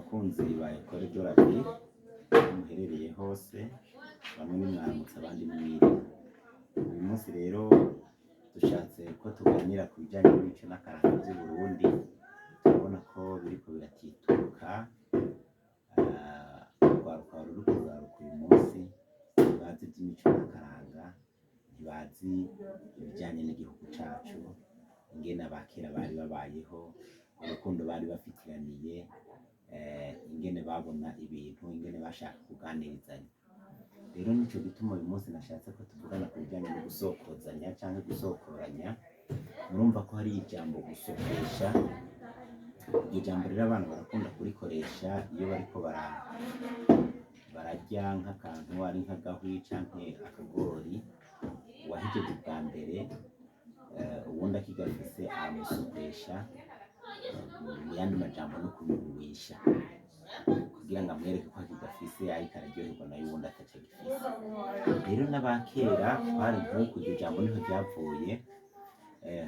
Bakunzi ba Ecole de la Vie, aho muherereye hose, bamwe ni mwaramutse, abandi ni mwiriwe. Uyu munsi rero dushatse ko tuganira ku bijanye n'imico n'akaranga vy'u Burundi. Turabona ko biriko biratituka. Urwaruka ruriko ruraruka uyu munsi ntibazi ivy'imico n'akaranga, ntibazi ibijanye n'igihugu cacu, ingene abakera bari babayeho, urukundo bari bafitiraniye, ingene babona ibintu, ingene bashaka kuganirizanya. Rero nico gituma uyu munsi nashatse ko tuvugana ku bijanye no gusokozanya canke gusokoranya. Murumva ko hari ijambo gusokesha. Iryo jambo rero abana barakunda kurikoresha iyo bariko bararya nk'akantu, ari nk'agahwi canke akagori. Uwahejeje ubwa mbere, uwundi akigafise, aramusokesha. Mu yandi majambo, no kumugumisha kugira ngo amwereke ko akigafise, ariko araryoherwa nayo uwundi ataco agifise. Rero n'abakera twari nk'uku, iryo jambo niho ryavuye.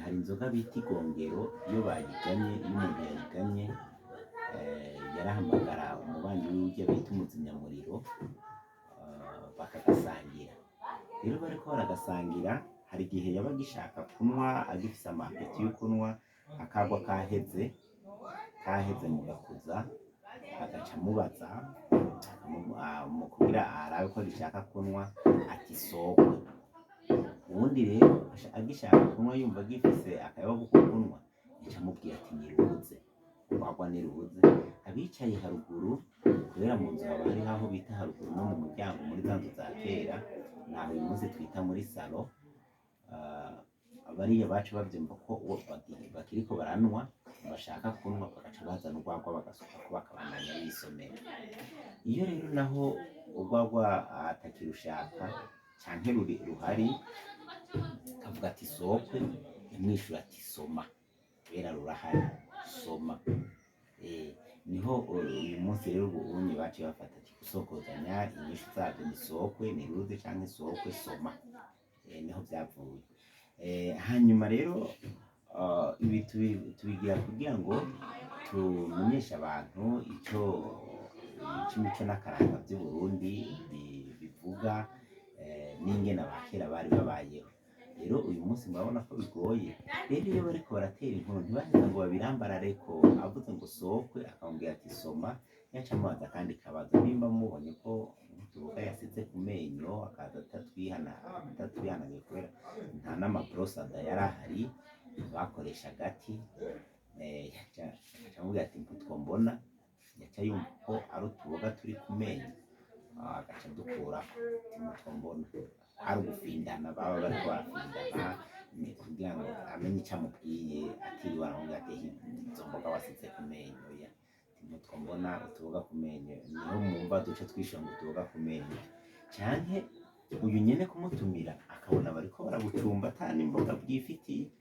Hari inzoga bita igongero. Iyo bayiganye, iyo umuntu yayiganye, yarahamagara umubanyi wiwe urya bita umuzimyamuriro, bakagasangira. Rero bariko baragasangira, hari igihe yaba agishaka kunywa, agifise ama appétit yo kunywa, akagwa kaheze, kaheze mu gakuza, agaca amubaza mu kugira arabe ko agishaka kunywa, ati: "Sokwe." Uwundi rero agishaka kunywa, yumva agifise akayabagu ko kunywa, yaca amubwira ati: "Niruze urwagwa, niruze." Abicaye haruguru, kubera mu nzu haba hariho aho bita haruguru no mu muryango, muri za nzu za kera, naho uyu munsi twita muri salon, bariya baca bavyumva ko uwo bakiriko baranwa, bashaka kunywa, bagaca bazana urwagwa bagasukako, bakabandanya bisomera. Iyo rero naho urwagwa atakirushaka canke ruri ruhari, akavuga ati: "Sokwe," yamwishura ati: "Soma, kubera rurahari, soma." Niho uyu munsi rero ubu unye baciye bafata ati gusokozanya, inyishu zavyo ni sokwe, ni ruze, canke sokwe, soma. Niho vyavuye. Hanyuma rero ibi tubigira kugira ngo tumenyeshe abantu ico c'imico n'akaranga vy'u Burundi bivuga, n'ingene abakera bari babayeho. Rero uyu munsi murabona ko bigoye. Rero iyo bariko baratera inkuru, ntibaheza ngo babirambarareko. Avuze ngo sokwe, akamubwira ati: "Soma," yaca amubaza akandi kabazo. Nimba mubonye ko utuboga yasize ku menyo, akaza atatwihanaguye, kubera nta n'ama brosses à dents yari ahari, bakoresha agati, yaca amubwira ati: "Mputwo mbona." Yaca yumva ko ari utuboga turi ku menyo, agaca adukurako, ati: "Mutwo mbona." Ari ugufindana, baba bariko barafindana, ni kugira ngo amenye ico amubwiye, atiriwe aramubwira ati: "Izo mboga wasize ku menyo." Ya ati: "Mutwo mbona utuboga ku menyo." Niho mwumva duce twishonga utuboga ku menyo, canke uyu nyene kumutumira akabona bariko barabucumba ata n'imboga bwifitiye,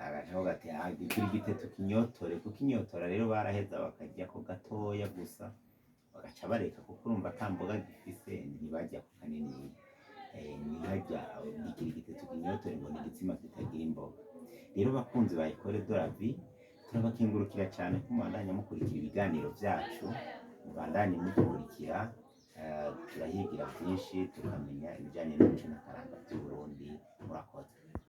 agaca avuga ati: "Ah, gira igiteto kinyotore." Kuko inyotora rero baraheza bakaryako gatoya gusa, bagaca bareka, kuko urumva ata mboga gifise, ntibarya ku kaniniya. Ntiharya igira igiteto kinyotore, ngo ni igitsima kitagira imboga. Rero bakunzi ba Ecole de la Vie, turabakengurukira cyane ko mubandanya mukurikira ibiganiro vyacu, mubandanye mudukurikira. Turahigira byinshi, tukamenya ibijyanye n'imico n'akaranga by'u Burundi. Murakoze.